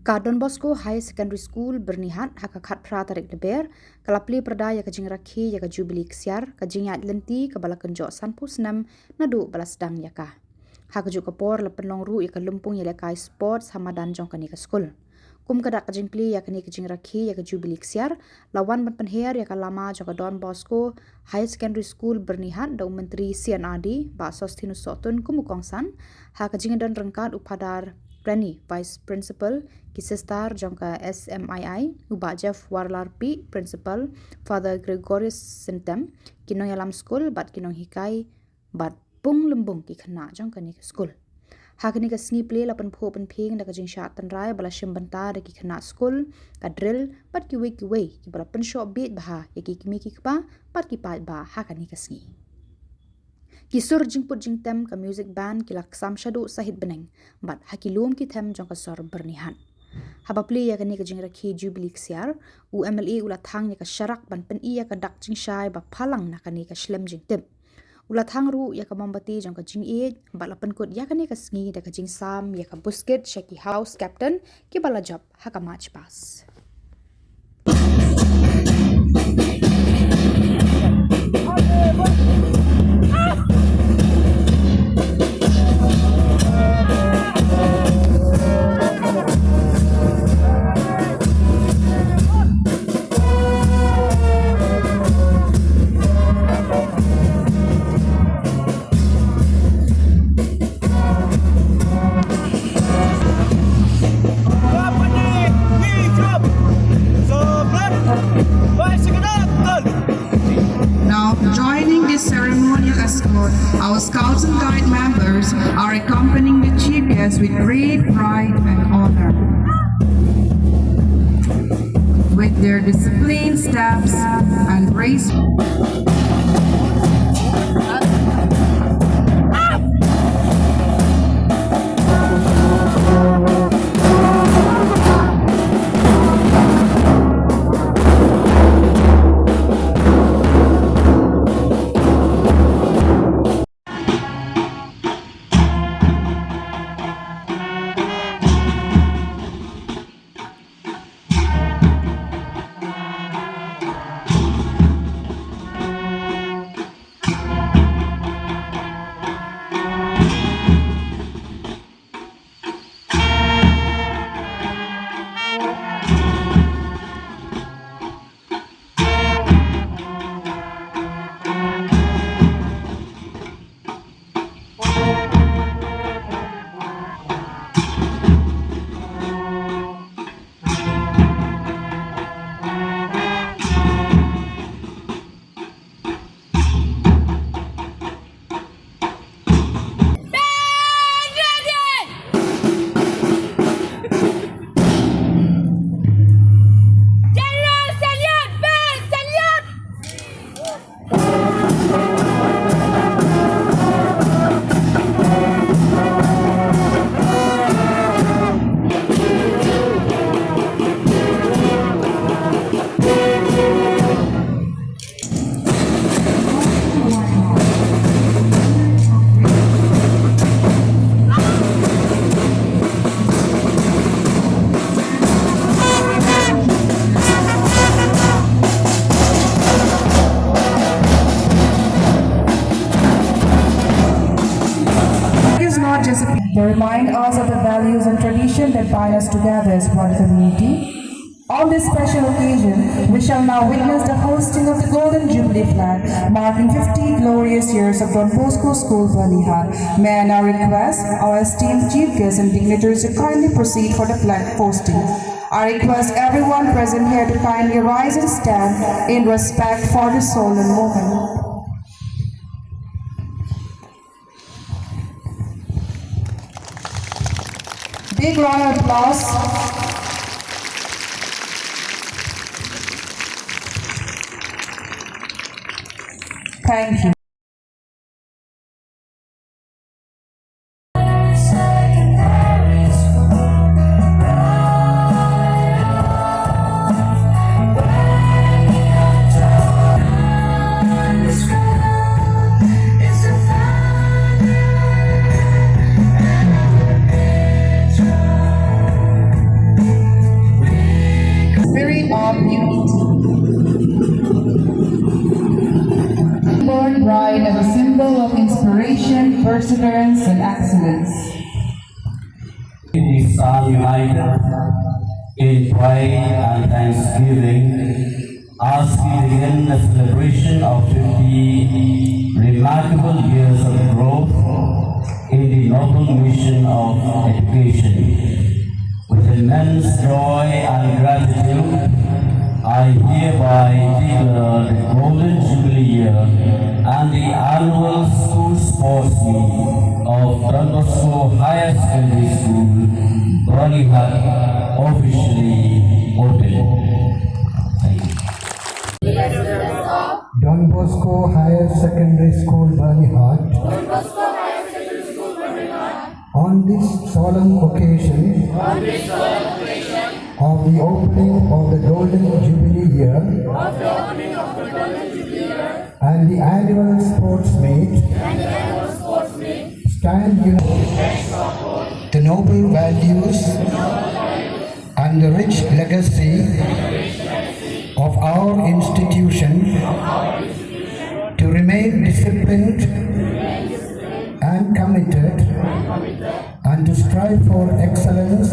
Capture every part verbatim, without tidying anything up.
Ka Don Bosco Higher Secondary School, Byrnihat, ha ka khatphra tarik Lber, ka la plie pyrda ïa ka jingrakhe ïa ka Jubilee Ksiar, ka jingïaid lynti kaba la kynjoh sanphew snem naduh ba la sdang ïa ka. Ha kajuh ka por la pynlong ruh ïa ka lympung ïalehkai sports ha madan jong kane ka skul. Kum ka dak ka jingplie ïa kane ka jingrakhe ïa ka Jubilee Ksiar, la wan ban pynher ïa ka lama jong ka Don Bosco Higher Secondary School, Byrnihat, da u Myntri C and R D, Bah Sosthenes Sohtun, kum u kongsan, ha ka jingdon ryngkat u Phadar Renny, Vice Principal, ki sister jong ka S M I I, u Bah Jeff Warlarpi, Principal, Father Gregorius Syntem, ki nongïalam skul bad ki nonghikai bad pung lymbung ki khynnah jong kane ka skul. Ha kane ka sngi plie la pynphuh pynphieng da ka jingshah tynrai ba la shim bynta da ki khynnah skul, ka drill bad kiwei kiwei kiba la pynshoh bieit bha ïa ki kmie ki kpa bad ki paidbah ha kane ka sngi. Ki sur jingput jingtem ka music band ki la ksam shaduh sahit bneng bad ha ki lum ki them jong ka sor Byrnihat. Haba plie ïa kane ka jingrakhe Jubilee Ksiar, u M L A u la thang ïa ka sharak ban pyni ïa ka dak jingshai ba phalang na kane ka shlem jingtip. U la thang ruh ïa ka mombati jong ka jingïeit bad la pynkut ïa kane ka sngi da ka jingsam ïa ka buskit sha ki house captain kiba la jop ha ka march past. Now, joining this ceremonial escort, our Scouts and Guide members are accompanying the chief guest with great pride and honor. With their disciplined steps and grace. It is not just a, they remind us of the values and tradition that bind us together as one community. On this special occasion, we shall now witness the hoisting of the Golden Jubilee flag, marking fifty glorious years of Don Bosco School, Byrnihat. May I now request our esteemed chief guests and dignitaries to kindly proceed for the flag hoisting. I request everyone present here to kindly rise and stand in respect for this solemn moment. Big round of applause. Thank you. Born bride as a symbol of inspiration, perseverance, and excellence. We stand united in prayer and thanksgiving as we begin the celebration of fifty remarkable years of growth in the noble mission of education. With immense joy and gratitude, I hereby declare the Golden Jubilee Year and the annual school sports meet of Don Bosco Higher Secondary School, Byrnihat, officially open. Thank you. Don Bosco Higher Secondary School, Byrnihat. On this solemn occasion of the opening of the Golden Jubilee Year and the annual sports meet, stand united the noble values and the rich legacy of our institution to remain disciplined and committed and to strive for excellence.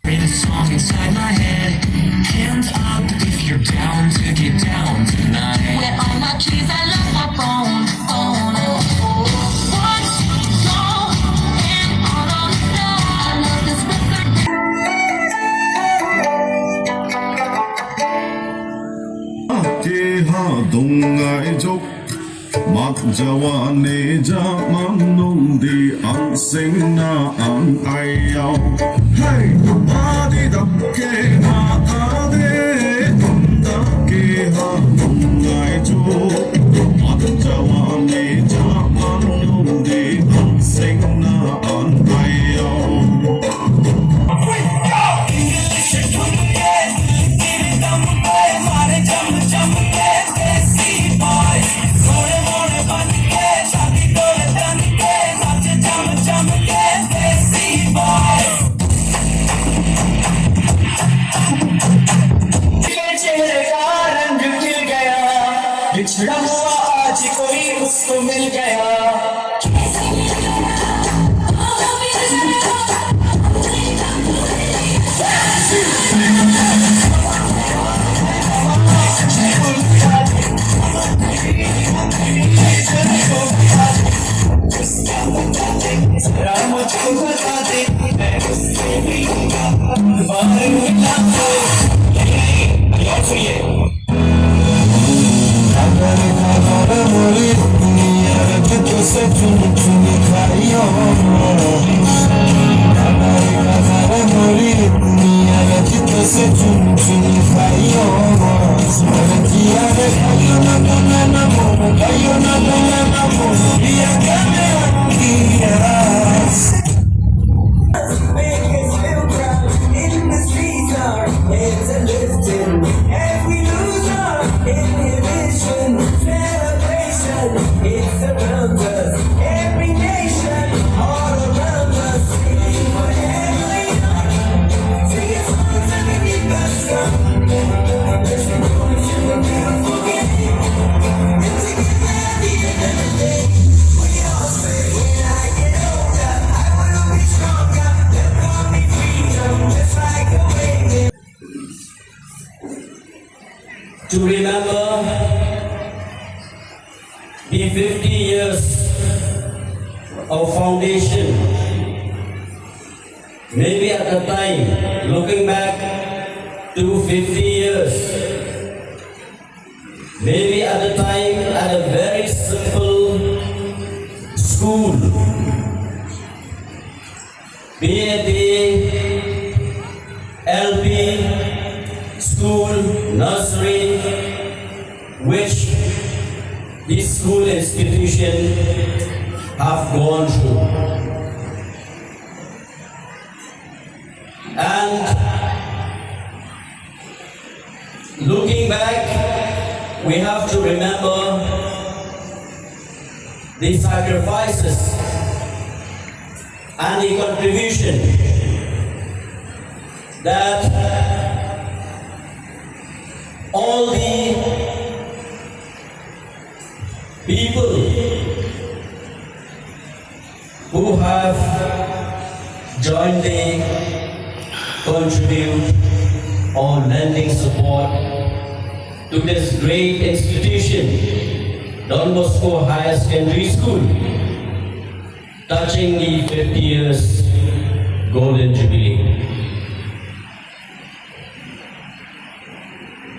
With a song inside my head, hands up if you're down to get down tonight. Where all my trees, I left my bone, bone. What's going on? I love this record. Ki ha dong ngai jok. Mat jawa ne ja man nong di ang sing na ang ai yau. Hey, ma di dap ke na a de, da ke ha nong ngai jo. Mat jawa ne ja man nong di ang sing na ang ai yau. Make us feel proud in the streets, our heads are lifting. As we lose our inhibition, celebration, it surrounds us. Every nation, all around us, singing for every singing songs underneath the sun. There's a revolution in the beautiful game. And together at the end of the day, we all say, when I get older, I will be stronger. They'll call me freedom, just like a wave. To remember the fifty years of foundation. Maybe at the time, looking back to fifty years, maybe at the time at a very simple school, be it the L P school, nursery, which the school institution have gone through. And looking back, we have to remember the sacrifices and the contribution that all the people who have jointly contribute or lending support to this great institution, Don Bosco Higher Secondary School, touching the fifty years Golden Jubilee.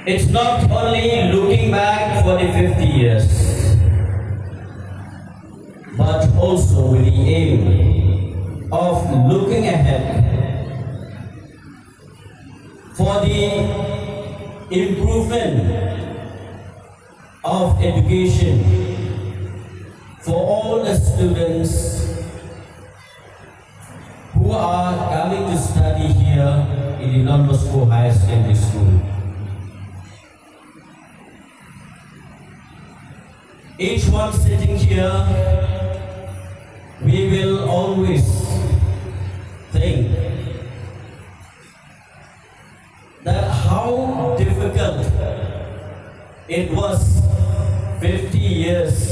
It's not only looking back for the fifty years, but also with the aim of looking ahead for the improvement of education for all the students who are coming to study here in the Don Bosco Higher Secondary School. Each one sitting here, we will always think that how difficult it was fifty years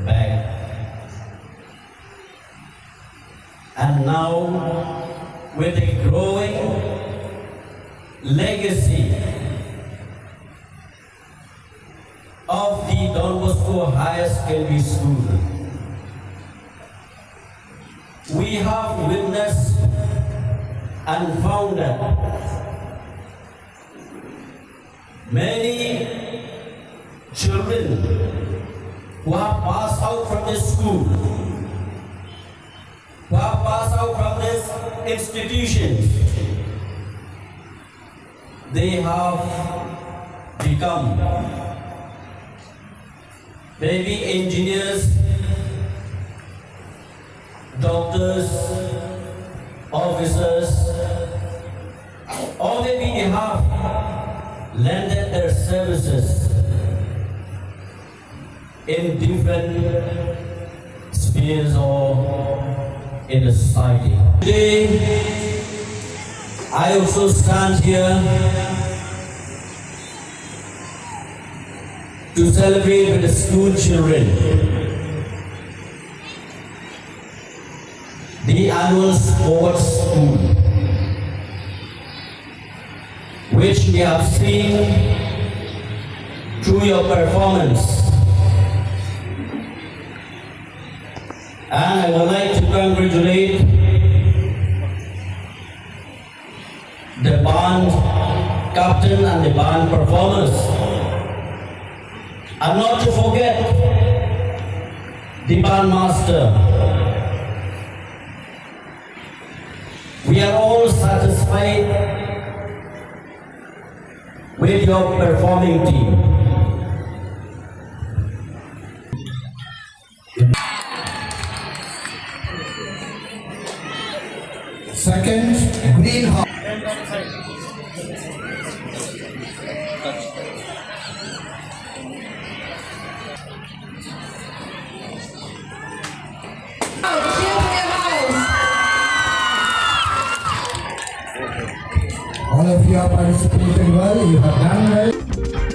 back. And now, with a growing legacy of the Don Bosco Higher Secondary School, we have witnessed and found that many children who have passed out from this school, who have passed out from this institution, they have become maybe engineers, doctors, officers, or maybe they have lended their services in different spheres or in the society. Today, I also stand here to celebrate with the school children the annual sports school, which we have seen through your performance. And I would like to congratulate the band captain and the band performers. And not to forget the band master. We are all satisfied with your performing team. Greenhouse. All of you are participating well. You have done well.